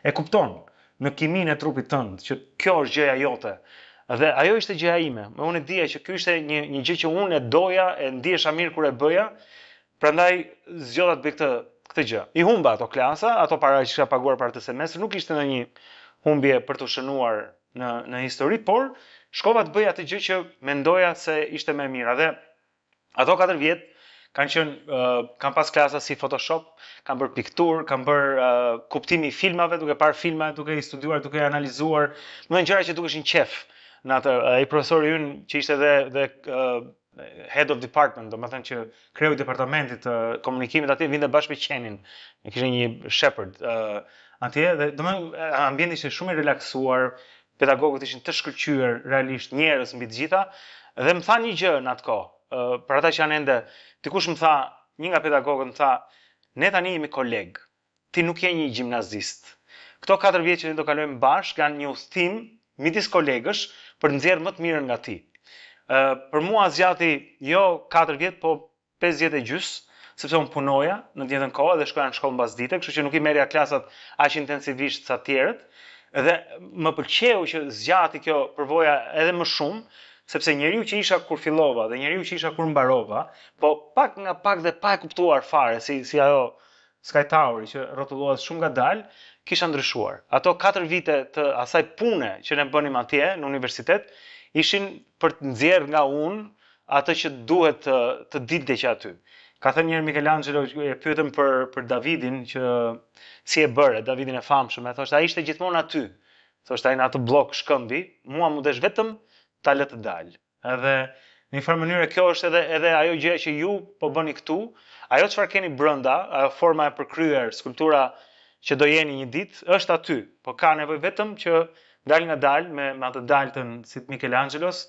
E kupton në kiminë e trupit tënd që kjo është gjëja jote. Dhe ajo ishte gjëja ime. Unë e dija që kjo ishte një një gjë që unë e doja, e ndihesha mirë kur e bëja, prandaj zgjodha të bëj këtë këtë gjë. I humba ato klasa, ato para që kisha paguar për atë semestër, nuk ishte ndonjë humbje për t'u shënuar në në histori, por shkova të bëj atë gjë që mendoja se ishte më e mira dhe Ato 4 vjet kanë qenë uh, kam pas klasa si Photoshop, kam bërë pikturë, kam bërë uh, kuptimi i filmave, duke parë filma, duke i studiuar, duke i analizuar, domethënë gjëra që dukeshin qef në atë ai profesori ynë që ishte dhe dhe uh, head of department, domethënë që kreu i departamentit të komunikimit atje vinte bashkë me qenin. E kishte një shepherd uh, atje dhe domethënë ambienti ishte shumë i relaksuar, Pedagogët ishin të shkëlqyer, realisht njerëz mbi të gjitha, dhe më tha një gjë në atë kohë, për ata që janë ende, dikush më tha, një nga pedagogët më tha, ne tani jemi kolegë, ti nuk je një gjimnazist. Këto 4 vjet që ne do kalojmë bashkë janë një udhëtim midis kolegësh për të nxjerrë më të mirën nga ti. Ë për mua zgjati jo 4 vjet, po 5 vjet e gjys, sepse unë punoja në të njëjtën kohë dhe shkoja në shkollë mbasdite, kështu që nuk i merrja klasat aq intensivisht sa të tjerët. Dhe më pëlqeu që zgjati kjo përvoja edhe më shumë, sepse njeriu që isha kur fillova dhe njeriu që isha kur mbarova, po pak nga pak dhe pa e kuptuar fare si si ajo Sky Tower që rrotullohet shumë ngadalë, kisha ndryshuar. Ato 4 vite të asaj pune që ne bënim atje në universitet ishin për të nxjerrë nga unë atë që duhet të të dilte që aty. Ka thënë njëherë Michelangelo, e pyetën për për Davidin që si e bëre, Davidin e famshëm, e thoshte ai ishte gjithmonë aty. Thoshte ai në atë bllok shkëmbi, mua m'u desh vetëm ta lë të dalë. Edhe në një farë mënyre kjo është edhe edhe ajo gjëja që ju po bëni këtu, ajo çfarë keni brenda, ajo forma e përkryer, skulptura që do jeni një ditë, është aty, po ka nevojë vetëm që dal nga dal me me atë daltën si të Michelangelos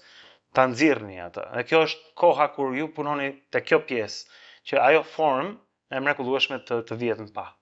ta nxirrni atë. Dhe kjo është koha kur ju punoni te kjo pjesë, që ajo formë e mrekullueshme të të vihet në pah.